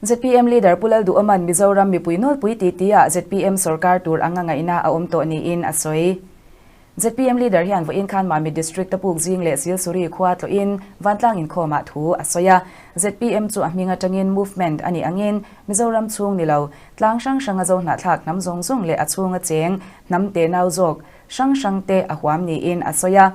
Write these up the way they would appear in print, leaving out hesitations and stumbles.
ZPM Leader Pu Lalduhawma'n Mizoram mipui nawlpui titi-ah zpm sorkar tur anga ngaihna a awm tawh niin a sawi. Zpm Leader hian vawiin khan Mamit District a puk zing leh Silsuri khua tlawhin vantlang inkhawmah thu a sawi a. Zpm chu a hming atangin movement a nih angin Mizoram chhung ni lo, tlang hrang hranga zohnahthlak hnam zawng zawng leh a chhunga cheng hnam te nau zawk hrang hrang te a huam niin a sawi a.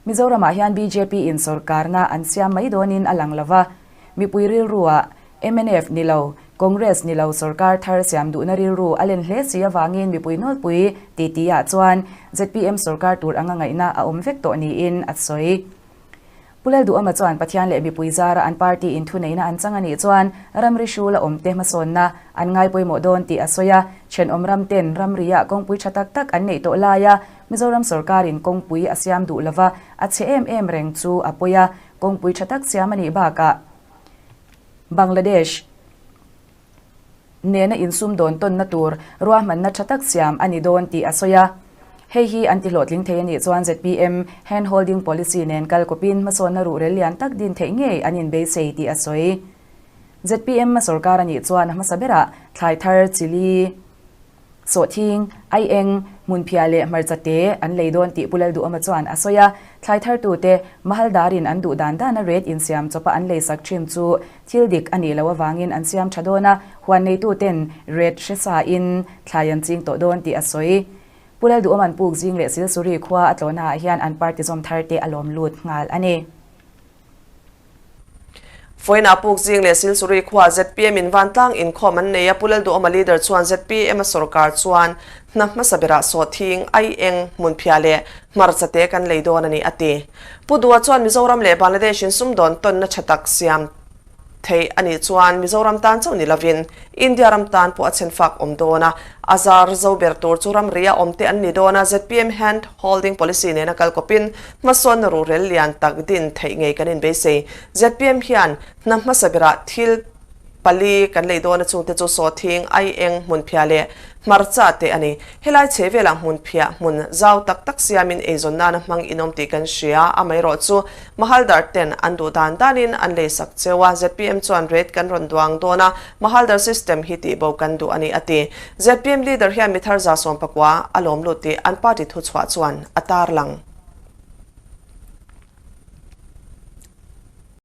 Mizoramah hian bjp in sorkarna an siam mai dawnin a lang lova, mipui rilruah mnf ni lo, Congress ni lo sorkar thar siam duhna rilru a len hle si avangin mipui nawlpui titi-ah chuan zpm sorkar tur anga ngaihna a awm vek tawh niin a sawi. Pu Lalduhama chuan Pathian leh mipui zara an party in thuneihna an chang a nih chuan ramri hrul a awmte hmasawnna an ngai pawimawh dawn tih a sawi a, thenawm ram ten ramriah kawngpui tha tak tak an neih tawh laia Mizoram sorkarin kawngpui a siam duh lova a chhe em em reng chu a pawi a, kawngpui tha tak siam a nih bakah Bangladesh nena insumdawn tawnna tur ruahmanna tha tak siam a ni dawn tih a sawi a. Hei hi an tihlawhtling thei a nih chuan zpm hand holding policy nen kal kawpin hmasawnna ruhrel lian tak din theih ngei an inbeisei tih a sawi. Zpm a sorkar a nih chuan a hmasa berah thlai thar chili, Sawhthing, aieng, hmunphiah leh hmarcha te an lei dawn tih Pu Lalduhawma chuan a sawi a. Thlai thartute Mahaldarin an duh dan dana rate insiam chawpa an lei sak thin chu thil dik a nih loh avangin an siam tha dawn a, huan neituten rate hre sain thlai an ching tawh dawn tih a sawi. Pu Lalduhawma'n puk zing leh Silsuri khua a tlawhnaah hian an party zawm tharte a lawm lut nghal a ni. Foina puk zing leh Silsuri khua zpm in vantlang inkhawm an nei a, Pu Lalduhawma leader chuan zpm a sorkar chuan hna hmasa berah sawhthing, aieng, hmunphiah leh hmarcha te kan lei dawn a ni a ti. Pu Dua chuan Mizoram leh Bangladesh in sumdawn tawnna tha tak siam theih a nih chuan Mizoram tan chauh ni lovin India ram tan pawh a chhenfak awm dawn a, a zar zo ber tur chu ramri a awm te an ni dawn a, zpm hand holding policy nena kal kawpin Hmasawnna ruhrel lian tak din theih ngei kan inbeisei. Zpm hian hna hmasa berah thil pali kan lei dawn a chungte chu sawhthing, aieng, hmunphiah leh hmarcha te a ni. Helai chhe velah hmunphiah hmun zau tak tak siamin eizawn nana hmang inawm tih kan hria. Amaherawh chu Mahaldar ten an duh dan danin an lei sak cheu a, zpm chuan rate kan rawn duang dawn a, Mahaldar system hi tihbo kan duh a ni a ti. Zpm leader hian mithar 119 a lawm lut tih an party thuchhuah chuan a tarlang.